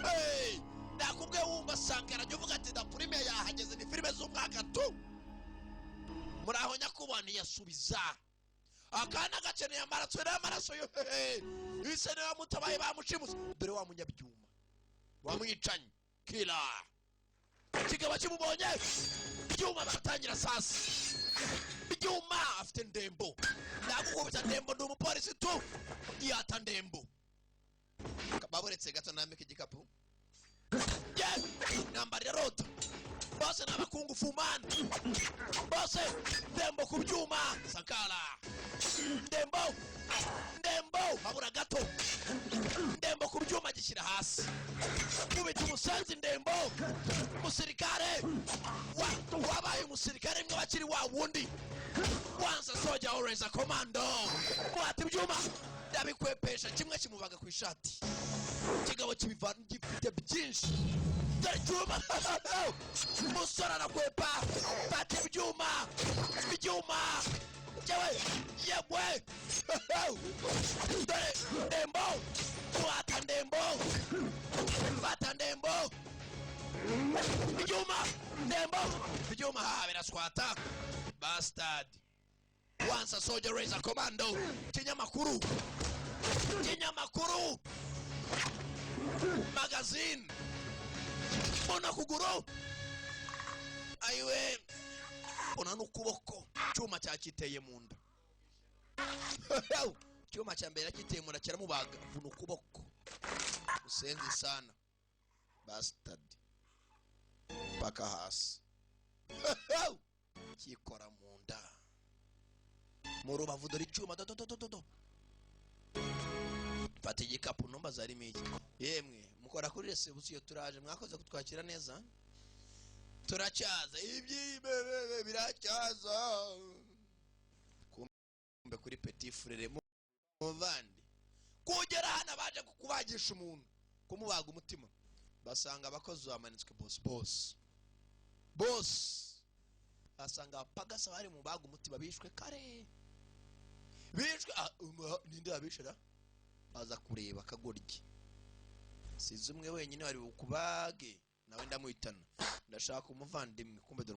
Hey! Nakubwiye, wumva Sankara jya uvuga ati da prime yahageze. Ni filime z'umwaka tu. Muri aho nyakubahwa ntiyasubiza. Akana gakeneye amaraso, rero amaraso yo hehe ise niwe mutabaye bamushimuse. Dore wa munyabyuma wamwicanyi kila kigabo kimubonye, ibyuma baratangira sasa. Ibyuma afite ndembo, ndagukubita ndembo, ndi umupolisi tu. Yata ndembo baburetse gato, nambike igikapu. Ye intambara irarota, bose ni abakungufu man bose. Ndembo ku byuma, Sankara ndembo, ndembo habura gato, ndembo ku byuma gishyira hasi, kubita umusenzi ndembo. Umusirikare wa wabaye umusirikare mwe bakiri wa wundi, once a soldier always a commando. Kwata ibyuma ndabikwepesha, kimwe kimubaga ku ishati. Ikigabo kibivana gifite byinshi. Dore icyuma, umusore arakwepa, fata ibyuma, ibyuma yewe yewe. Dore ndembo, fata ndembo, fata ndembo, ibyuma, ndembo, ibyuma ha biraswata. Bastard, once a soldier always a commando. Kinyamakuru, kinyamakuru, magazine, mbona kuguru, ayiwe, mbona n'ukuboko. Cyuma cyakiteye mu nda, cyuma cya mbere yakiteye mu nda kiramubaga, vuna ukuboko. Usenzi sana, bastard, paka hasi kikora mu nda, mu rubavu. Dore icyuma, do do do do do. Fata igikapu, ntumbaze harimo iki. Yemwe mukora kuri reception, turaje, mwakoze kutwakira neza, turacyaza ibyibebe biracyaza. Kumbe kuri petit frere muvandi kugera hano baje kukubagisha umuntu, kumubaga umutima, basanga abakozi bamanitswe. Boss, boss, boss, basanga abapagasa bari mu baga umutima bishwe kare, bishwe. Ah, ninde wabishira? Baza kureba akagoryi, size umwe wenyine wari bukubage, nawe ndamuhitana, ndashaka umuvandimwe. Kumbe dore